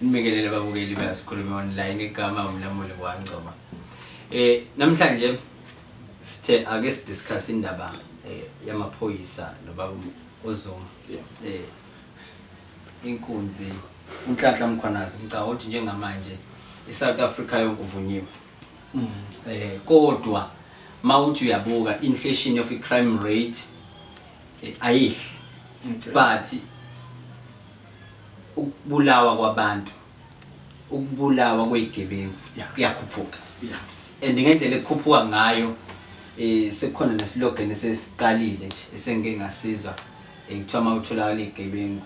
Nibingelele babukeli baSikhulume Online, igama uMlamuli kwaNgcobo. Namhlanje sithe ake sidiscuss indaba yamaphoyisa nobaba uZuma. Inkunzi uNhlanhla Mkhwanazi, ngicabanga ukuthi njengamanje iSouth Africa yonke uvunyiwe. Kodwa mawuthi uyabuka inflation of i-crime rate ayihli. But ukubulawa kwabantu, ukubulawa kwezigebengu kuyakhuphuka. And ngendlela ekukhuphuka ngayo sekukhona neslogan esesiqalile nje esengike ngasizwa, kuthiwa mawutholakala izigebengu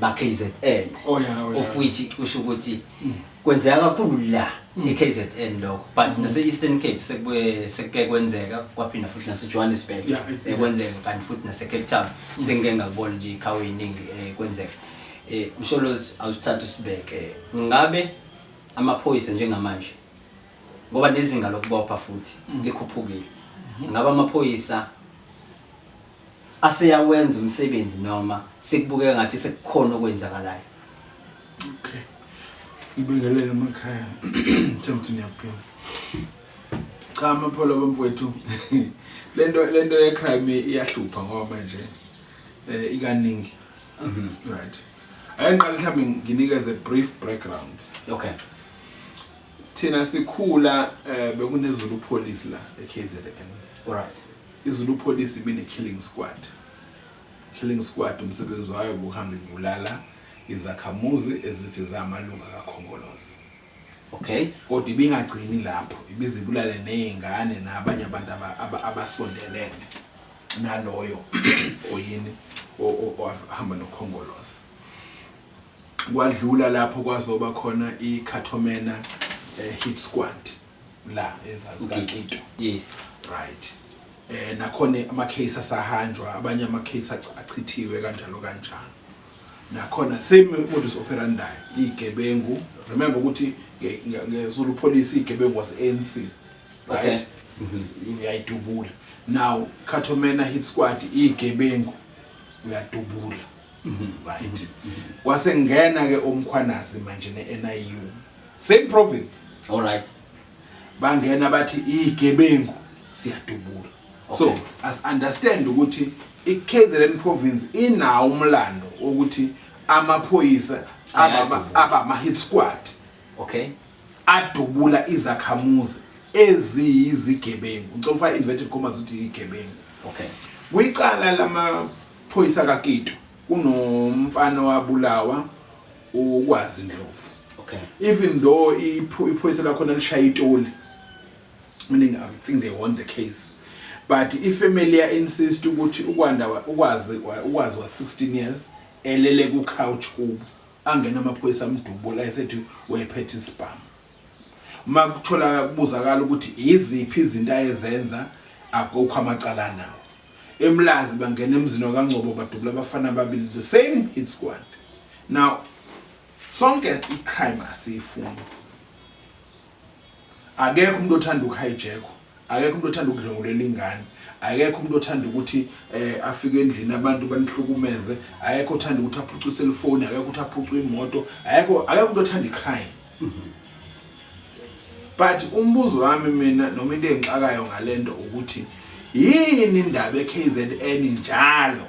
ba KZN. Oh yeah, oh yeah. Of which kusho ukuthi kwenzeka kakhulu la e-KZN lokho, but nase Eastern Cape sekubuye sekuke kwenzeka, kwaphinda futhi nase Johannesburg kwenzeka, kanti futhi nase Cape Town sengike ngakubona nje ikhawu eziningi kwenzeka. Msholozi, awusithathe usibeke, ngabe amaphoyisa njengamanje, ngoba nezinga lokubopha futhi likhuphukile, ngabe amaphoyisa aseyawenza umsebenzi noma sekubukeka ngathi sekukhona okwenzakalayo? Okay. Ngibingelele emakhaya. Themba niyaphila. Cha, amapholo bamfowethu. Lento ye crime iyahlupha ngoba manje ikaningi. Right. Ake ngiqale mhlambe nginikeze brief background. Thina sikhula bekuneZulu Police la eKZN. IZulu Police ibine killing squad. Killing squad umsebenzi wayo ukuhamba ibulala izakhamuzi ezithi zamalunga kaKhongolose. Kodwa ibingagcini lapho, ibizibulale nezingane nabanye abantu abasondelene naloyo oyini ohamba noKhongolose. Kwadlula lapho kwazoba khona iCato Manor hit squad la ezansi kaQito. Right. Nakhona ama case asahanjwa, abanye ama case achithiwe kanjalo kanjalo. Nakhona same modus operandi, igebengu. Remember ukuthi ngeZulu Police igebengu was ANC. Right? Uyayidubula. Now Cato Manor hit squad igebengu uyadubula. Right. Kwase ngena ke uMkhwanazi manje neNIU. Same province. All right. Bangena bathi igebengu siyadubula. So as understand ukuthi iKZN province inawo umlando ukuthi amaphoyisa aba ama hit squad. Adubula izakhamuzi eziyizigebengu. Ngicela ufake inverted commas ukuthi igebengu. Kwicala lamaphoyisa kaKito kunomfana wabulawa uKwazi Ndlovu. Even though iphoyisa lakhona lishaya itoli, meaning I think they won the case, but ifamily ya insist ukuthi ukwanda ukwazi was 16 years elele ku couch kubo, angena amaphoyisa amdubula esethi wayephethe isibhamu. Makuthola kubuzakala ukuthi iziphi izinto ayezenza, akukho amacala nawo. Emlazi bangena emzini wakaNgcobo badubula abafana ababili, the same hit squad. Now sonke icrime asiyifuni. Akekho umuntu othanda ukuhijack, akekho umuntu othanda ukudlwengulela ingane, akekho umuntu othanda ukuthi afike endlini abantu banihlukumeze, akekho othanda ukuthi aphuce cellphone, akekho ukuthi aphuce imoto, akekho umuntu othanda icrime. But umbuzo wami mina noma into engixakayo ngalento ukuthi yini indaba eKZN njalo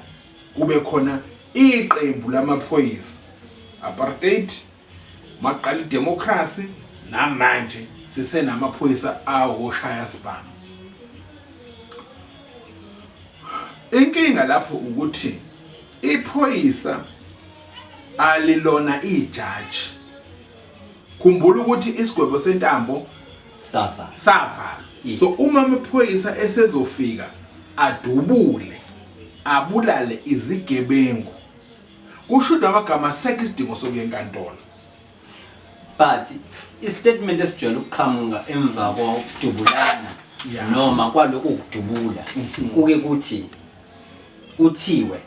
kube khona iqembu lamaphoyisa apartheid, maqala idemocracy, namanje sisenamaphoyisa awoshaya sibhamu. Inkinga lapho ukuthi iphoyisa alilona ijaji. Khumbula ukuthi isigwebo sentambo safa. Safa. So uma amaphoyisa esezofika adubule abulale izigebengu, kusho amagama sekho isidingo sokuya enkantolo. But istatement esijwayele ukuqhamuka emva kokudubulana noma kwalokhu ukudubula kuke kuthi kuthiwe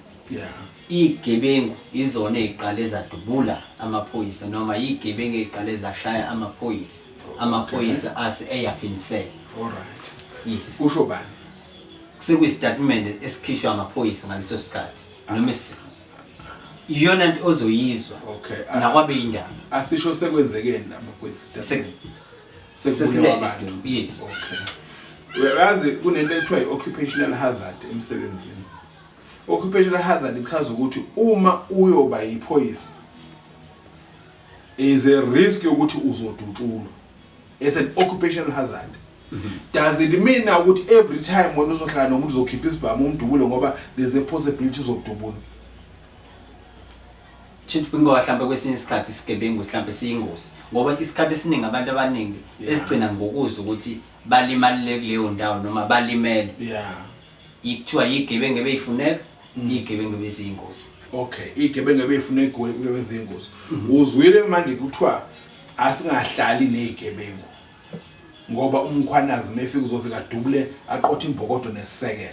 igebengu izona eziqale zadubula amaphoyisa noma igebengu eziqale zashaya amaphoyisa, amaphoyisa ase eyaphindisela. All right. Yes. Kusho bani? Sekuyistatement esikhishwa amaphoyisa ngaleso sikhathi noma Iyona nto ozoyizwa. Okay. Nakwabe indaba. Asisho sekwenzekeni lapho kwesi Sesilele isidumbu. Yes. Okay. Uyazi kunento ekuthiwa i-occupational hazard emsebenzini. Occupational hazard ichaza ukuthi uma uyoba yiphoyisa is a risk yokuthi uzodutshulwa. It's an occupational hazard. Does it mean now ukuthi every time wena uzohlala nomuntu uzokhipha isibhamu umdubule ngoba there's a possibility uzokudubula? Chief, ngoba mhlawumbe kwesinye isikhathi isigebengu mhlawumbe siyingozi, ngoba isikhathi esiningi abantu abaningi esigcina ngokuzwa ukuthi balimalile kuleyo ndawo noma balimele, ikuthiwa yigebengu ebeyifuneka, igebengu ebeziyingozi. Okay, igebengu ebeyifuneka ebezingozi. Uzwile manje kuthiwa asingahlali nezigebengu ngoba uMkhwanazi mefika uzofika adubule aqothe imbokodo nesisekelo.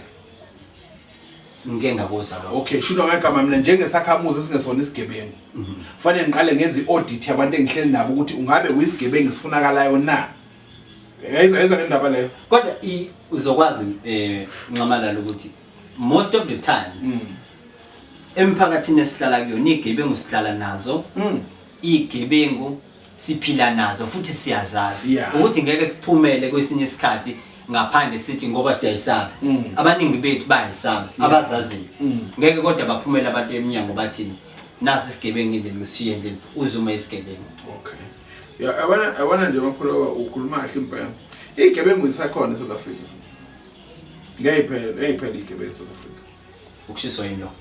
Ngike ngakuzwa lokho. Okay, shuno ngegama mina njengesakhamuzi esingesona isigebengu. Fanele ngiqale ngenze i-audit yabantu engihleli nabo ukuthi ungabe uyisigebengu esifunakalayo na. Yayizwa le ndaba leyo. Kodwa uzokwazi Nxamalala ukuthi most of the time emphakathini esihlala kuyona igebengu sihlala nazo, igebengu siphila nazo futhi siyazazi ukuthi ngeke siphumele kwesinye isikhathi ngaphandle sithi ngoba siyayisaba. Abaningi bethu bayayisaba abazaziyo, ngeke kodwa baphumele abantu eminyango bathini nasi isigebengu endlini, ngishiye endlini uzuma isigebengu. Okay, ya yabona nje mapholo ukhuluma kahle impela. Igebengu isakhona eSouth Africa. Ngeyiphela eyiphela igebengu eSouth Africa. Ukushiswa yini lo?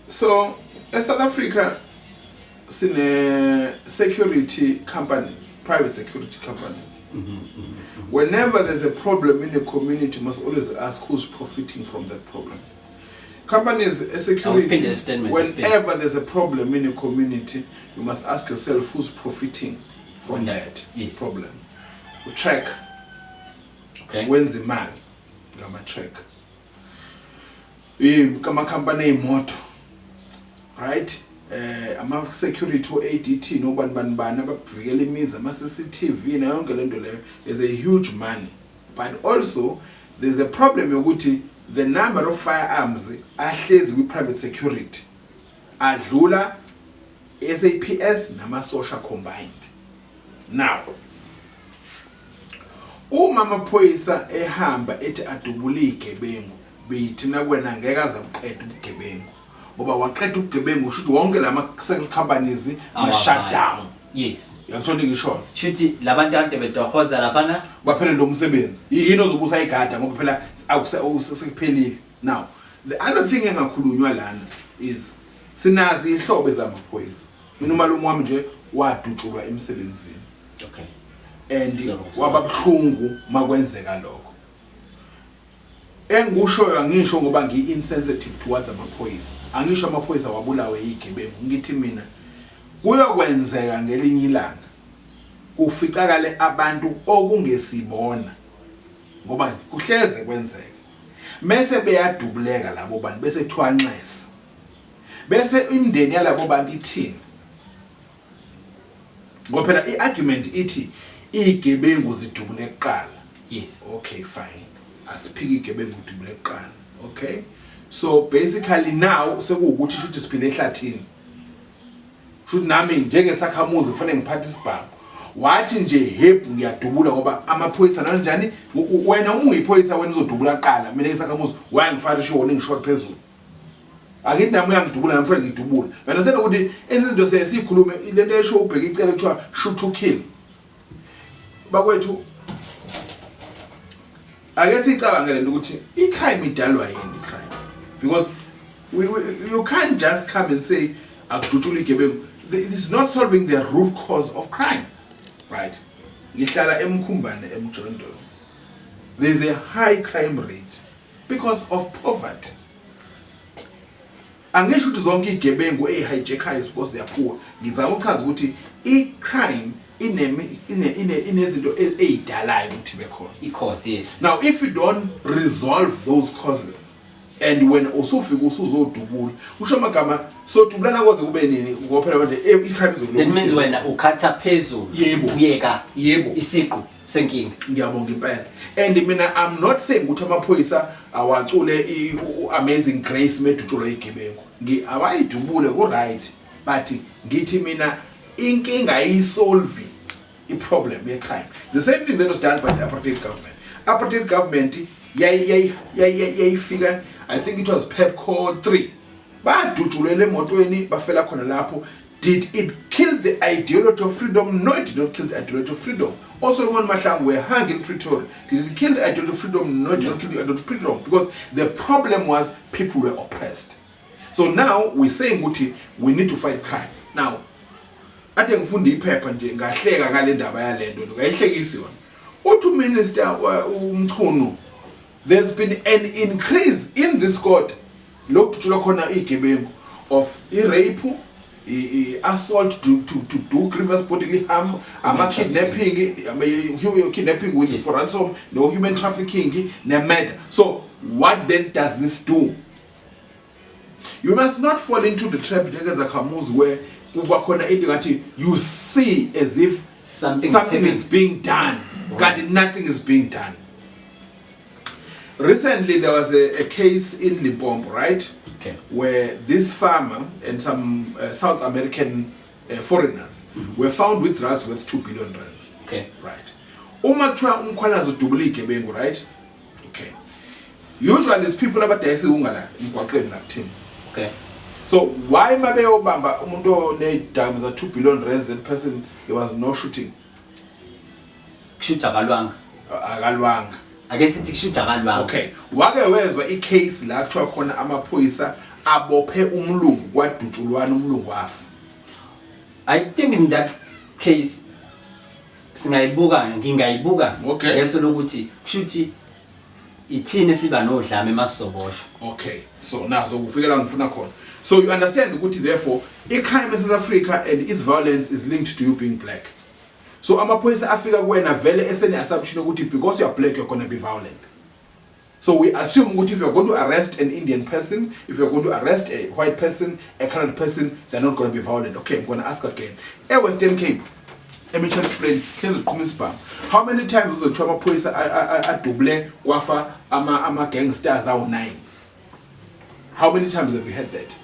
So eSouth Africa sine security companies, private security companies. Whenever there's a problem in a community, you must always ask who's profiting from that problem. Companies, a security, whenever there's a problem in a community, you must ask yourself who's profiting from that problem. We track. Okay. When's the man? Ngama track. Kama company imoto. Right? Ama security ADT nobani bani bani abavikela imizi, ama CCTV nayo yonke lento leyo is a huge money. But also there's a problem yokuthi the number of firearms ahlezi kwi private security adlula SAPS namasosha combined. Now uma amaphoyisa ehamba ethi adubule igebengu, beyithina kwena ngeke aze aqede ubugebengu, ngoba waqeda ubugebengu usho ukuthi wonke lama companies ma shut down. Yes. Uyakuthola ngisho? Shuthi labantu ade bedohoza laphana baphele lo msebenzi. Yini ozobusa igada ngoba phela akusekuphelile. Now the other thing engakhulunywa lana is sinazi ihlobo ezamaphoyisa. Mina umalume wami nje wadutshulwa emsebenzini. Okay. And wababhlungu makwenzeka lokho. Engikushoyo angisho ngoba ngi-insensitive towards amaphoyisa. Angisho amaphoyisa wabulawe yigebengu. Ngithi mina kuyokwenzeka ngelinye ilanga kuficakale abantu okungesibona, ngoba kuhleze kwenzeka. Mase beyadubuleka labo bantu bese kuthiwa nxese. Bese imindeni yalabo bantu ithini? Ngoba phela i-argument ithi igebengu zidubule kuqala. Yes. Okay, fine. Asiphiki igebengu dubule kuqala. Okay? So basically now sekuwukuthi shuthi siphile ehlathini. Shuthi nami njengesakhamuzi kufanele ngiphathe isibhamu. Wathi nje hep ngiyadubula ngoba amaphoyisa kanjani wena uma uyiphoyisa wena uzodubula kuqala, mina ngisakhamuzi why ngifarishe wona ngishot phezulu. Akithi nami uyangidubula nami fanele ngidubule. Wena senokuthi izinto sesikhulume lento esho ubheka icele kuthiwa shoot to kill. Bakwethu ake sicabange lento ukuthi i-crime idalwa yini i-crime, because you can't just come and say akudutshulwe igebengu. This is not solving the root cause of crime, right? Ngihlala eMkhumbane eMjondolo. There's a high crime rate because of poverty. Angisho ukuthi zonke igebengu ezihijackers because they are poor. Ngizama ukuchaza ukuthi i-crime inezinto ezidalayo ukuthi bekhona. I-cause, yes. Now if you don't resolve those causes and when usufika usuzodubula, usho amagama sodubulana koze kube nini ngoba phela manje i-crime izolokhu. That means wena ukhatha phezulu. Yebo. Uyeka. Yebo. Isiqu. Senkinga. Ngiyabonga impela. And mina I'm not saying ukuthi amaphoyisa awacule i-Amazing Grace medutshulwa igebengu. Awayidubule ku right, but ngithi mina inkinga ayisolve i-problem ye-crime. The same thing that was done by the apartheid government. Apartheid government yayifika, I think it was Pepco 3. Badutshulele emotweni bafela khona lapho. Did it kill the ideology of freedom? No, it did not kill the ideology of freedom. Also, Solomon Mahlangu were hung in Pretoria. Did it kill the ideology of freedom? No, it did not kill the ideology of freedom. Because the problem was people were oppressed. So now we're saying ukuthi we need to fight crime. Now, ade ngifunda iphepha nje ngahleka ngale ndaba yalento ngayihlekisi yona. Uthi uminister uMchunu, there's been an increase in this court lokudutshulwa khona igebengu of i-rape, assault to do grievous bodily harm, ama-kidnapping, kidnapping with for ransom, no human trafficking, ne-murder. So what then does this do? You must not fall into the trap njengezakhamuzi where kuba khona into ngathi you see as if something is being done, kanti nothing is being done. Recently there was a case in Limpopo, right? Okay. Where this farmer and some South American foreigners were found with drugs worth 2 billion rands. Okay. Right. Uma kuthiwa uMkhwanazi udubula igebengu, right? Okay. Usually these people abadayisa iwunga la emgwaqeni la kuthina. Okay. So why mabeyobamba umuntu onedamu za 2 billion rands, that person, there was no shooting. Kushuthi akalwanga. Akalwanga. Ake sithi kushuthi akalwanga. Okay. Wake wezwa icase la kuthiwa khona amaphoyisa abophe umlungu kwadutshulwana umlungu wafa. I think in that case singayibuka, ngingayibuka ngeso lokuthi kushuthi ithini siba nodlame emasoboshwa. Okay. So nazo kufikela ngifuna khona. So you understand ukuthi therefore i-crime in South Africa and its violence is linked to you being black. So amaphoyisa afika kuwena vele esene assumption ukuthi because you are black you're going to be violent. So we assume ukuthi if you're going to arrest an Indian person, if you're going to arrest a white person, a colored person, they're not going to be violent. Okay, I'm going to ask again. E Western Cape, eMitchells Plain, hlezi isibhamu. How many times uzothiwa amaphoyisa adubule kwafa ama gangsters awu 9? How many times have you heard that?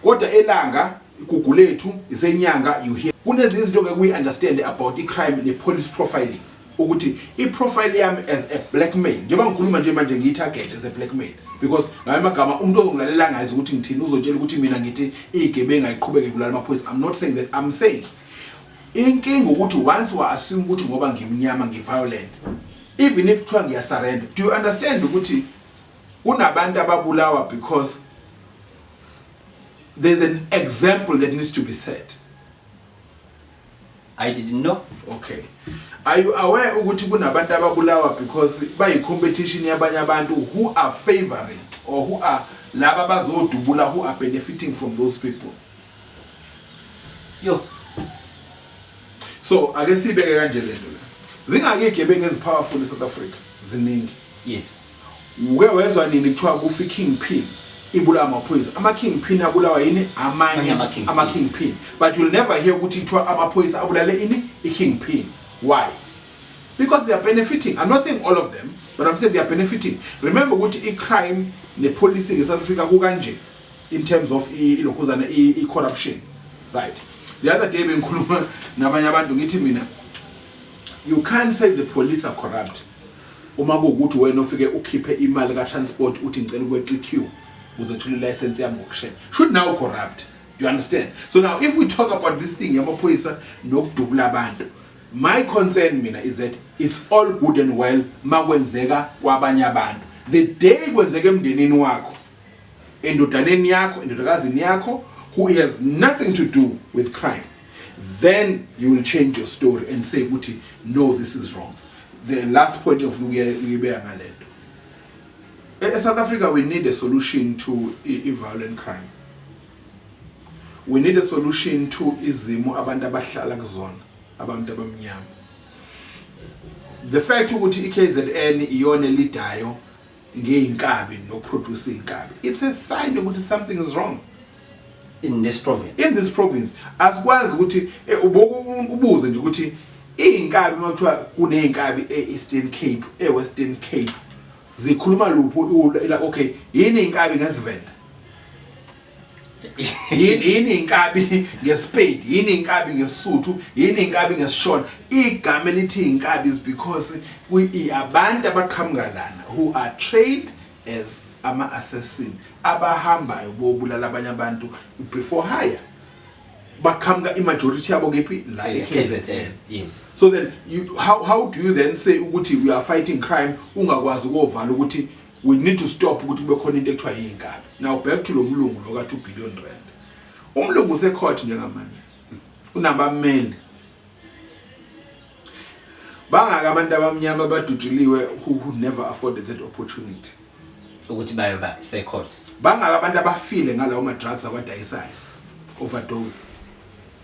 Kodwa elanga igugulethu isenyanga you hear kunezinye izinto ngeke uyi understand about i-crime ne-police profiling, ukuthi i-profile yami as a black man, njengoba ngikhuluma nje manje ngiyi-target as a black man, because ngabe amagama umuntu ozongilalela ngazi ukuthi ngithini uzotshela ukuthi mina ngithi igebengu ayiqhubeke kulala amaphoyisa. I'm not saying that. I'm saying inkinga ukuthi once wa assume ukuthi ngoba ngimnyama ngi-violent, even if kuthiwa ngiyasurrender. Do you understand ukuthi kunabantu ababulawa because there's an example that needs to be set? I didn't know. Okay. Are you aware ukuthi kunabantu ababulawa because bayi competition yabanye abantu who are favoring or who are laba bazodubula, who are benefiting from those people? Yo. So ake sibeke kanje lento la. Zingaki igebengu ezipowerful eSouth Africa? Ziningi. Yes. Uke wezwa nini kuthiwa kufi kingpin ibulawa amaphoyisa? Ama kingpin abulawa yini? Amanye ama kingpin. But you'll never hear ukuthi kuthiwa amaphoyisa abulale ini i-kingpin. Why? Because they are benefiting. I'm not saying all of them, but I'm saying they are benefiting. Remember ukuthi i-crime ne-policing in South Africa kukanje in terms of ilokhuzana i-corruption. Right. The other day bengikhuluma nabanye abantu ngithi mina, you can't say the police are corrupt uma kuwukuthi wena ufike ukhiphe imali ka transport uthi ngicela ukweqa i-queue uze uthole license yami ngokushesha. Should now corrupt. Do you understand? So now if we talk about this thing yamaphoyisa nokudubula abantu, my concern mina is that it's all good and well makwenzeka kwabanye abantu. The day kwenzeka emndenini wakho, endodaneni yakho, endodakazini yakho, who has nothing to do with crime, then you will change your story and say ukuthi no, this is wrong. The last point of ukuyibeka ngalento, e South Africa we need a solution to i-violent crime. We need a solution to izimo abantu abahlala kuzona, abantu abamnyama. The fact ukuthi iKZN iyona elidayo ngeinkabi nokuproduce inkabi, it's a sign ukuthi something is wrong in this province. In this province asikwazi ukuthi ubuze nje ukuthi Iy'nkabi, uma kuthiwa kuney'nkabi e-Eastern Cape, e-Western Cape, zikhuluma luphi la? Okay, yini iy'nkabi ngesiVenda? Yini inkabi ngeSpedi? Yini inkabi ngeSuthu? Yini inkabi ngesiShona? Igama elithi inkabi is because abantu abaqhamuka lana who are trained as ama assassin, abahambayo bobulala abanye abantu before hire, baqhamuka i-majority yabo kephi? La e-KZN. So then you, how do you then say ukuthi we are fighting crime, ungakwazi ukuvala ukuthi we need to stop ukuthi kube khona into ekuthiwa yinkabi? Now back to lo mlungu lo ka 2 billion rand. Umlungu usecourt njengamanje, unabameli. Bangaka abantu abamnyama abadutshuliwe who never afforded that opportunity ukuthi bayoba secourt? Bangaka abantu abafile ngalawo ma drugs abadayisayo, overdose?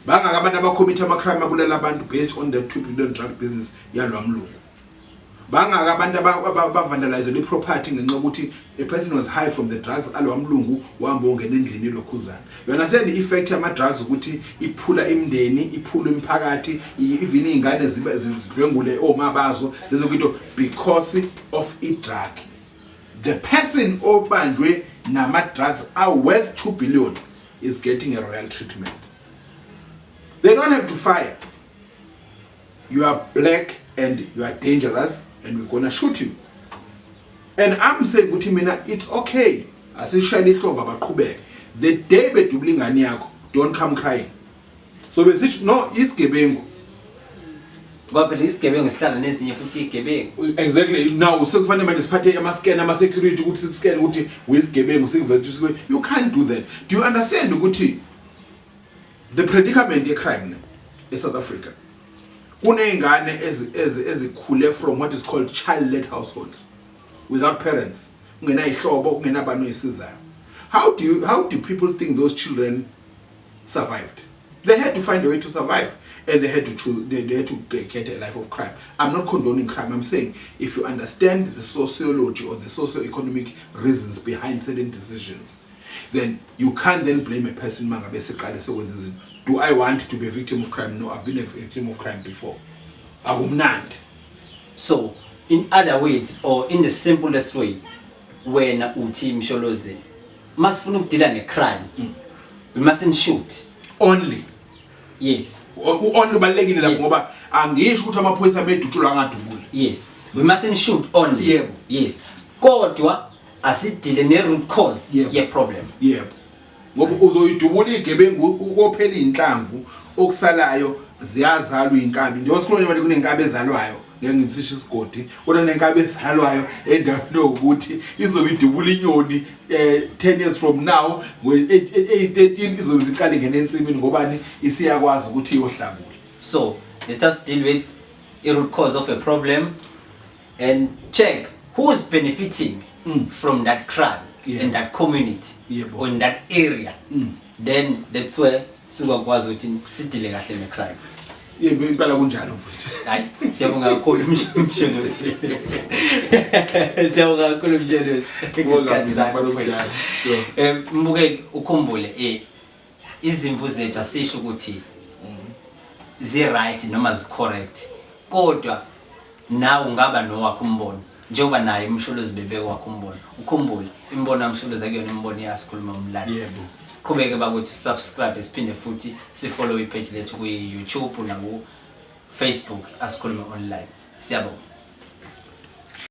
Bangaka abantu abacommit ama crime, abulala abantu based on the 2 billion drug business yalwa mlungu? Bangaka abantu abavandalize i-property ngenxa yokuthi a person was high from the drugs alowa mlungu, wahamba ongena endlini lokhuzana? You understand the effect yama-drugs, ukuthi iphula imindeni, iphula imiphakathi, even iy'ngane zibe zidlwengule oma bazo, zenze into because of i-drug. The person obanjwe nama-drugs are worth 2 billion is getting a royal treatment. They don't have to fire. You are black and you are dangerous and we're gonna shoot you. And I'm saying ukuthi mina, it's okay, asishayele ihlombe, abaqhubeke. The day bedubula ingane yakho, don't come crying. So besithi no, isigebengu. Ngoba phela isigebengu sihlala nezinye futhi igebengu. Exactly. Now sekufanele manje siphathe ama-scan, ama-security, ukuthi sikuscan ukuthi uyisigebengu, sikuveze ukuthi you can't do that. Do you understand ukuthi the predicament ye-crime ne e-South Africa, kuney'ngane ezikhule from what is called child-led households, without parents, kungenayihlobo, kungenabani oyisizayo? How do people think those children survived? They had to find a way to survive and they had to choose, they had to get a life of crime. I'm not condoning crime. I'm saying if you understand the sociology or the socio-economic reasons behind certain decisions, then you can't then blame a person mangabe seqale sekwenza izinto. Do I want to be a victim of crime? No. I've been a victim of crime before. Akumnandi. So in other words, or in the simplest way, wena uthi, Msholozi, masifuna ukudila ne-crime, we mustn't shoot only. Only ubalulekile lapho, ngoba angisho ukuthi amaphoyisa medutshulwa angadubuli. Yes, we mustn't shoot only. Yes, kodwa asidile ne-root cause ye-problem. Yebo, ngoba uzoyidubula igebengu ukophela inhlamvu, okusalayo ziyazalwa inkabi. Njengoba sikhuluma manje, kunenkabi ezalwayo, ngeke ngisisho isigodi, kodwa nenkabi ezalwayo endaweni yokuthi izobe idubula inyoni 10 years from now, ngo-13 izobe isiqala ingena ensimini. Ngobani? Isiyakwazi ukuthi iyohlakula. So let us deal with a root cause of a problem and check who is benefiting from that crime in that community or in that area. Then that's where sizokwazi ukuthi sidile kahle ne-crime. Yebo, impela kunjalo, mfowethu. Hayi, siyabonga kakhulu, Msholozi. Siyabonga kakhulu, Msholozi, Ngibonga ngesikhathi mina, sakho, mfana mfowethu. omdala. Sure. Mbukeli, ukhumbule, izimvu zethu asisho ukuthi zi-right noma zi-correct, kodwa nawe ungaba nowakho umbono, njengoba naye uMsholozi bebeka wakho umbono. Ukhumbule, imibono yaMsholozi akuyona imibono yasikhuluma umlando. Qhubeke bakuthi subscribe, siphinde futhi sifollow ipage lethu kwi-YouTube naku-Facebook, Asikhulume Online. Siyabonga.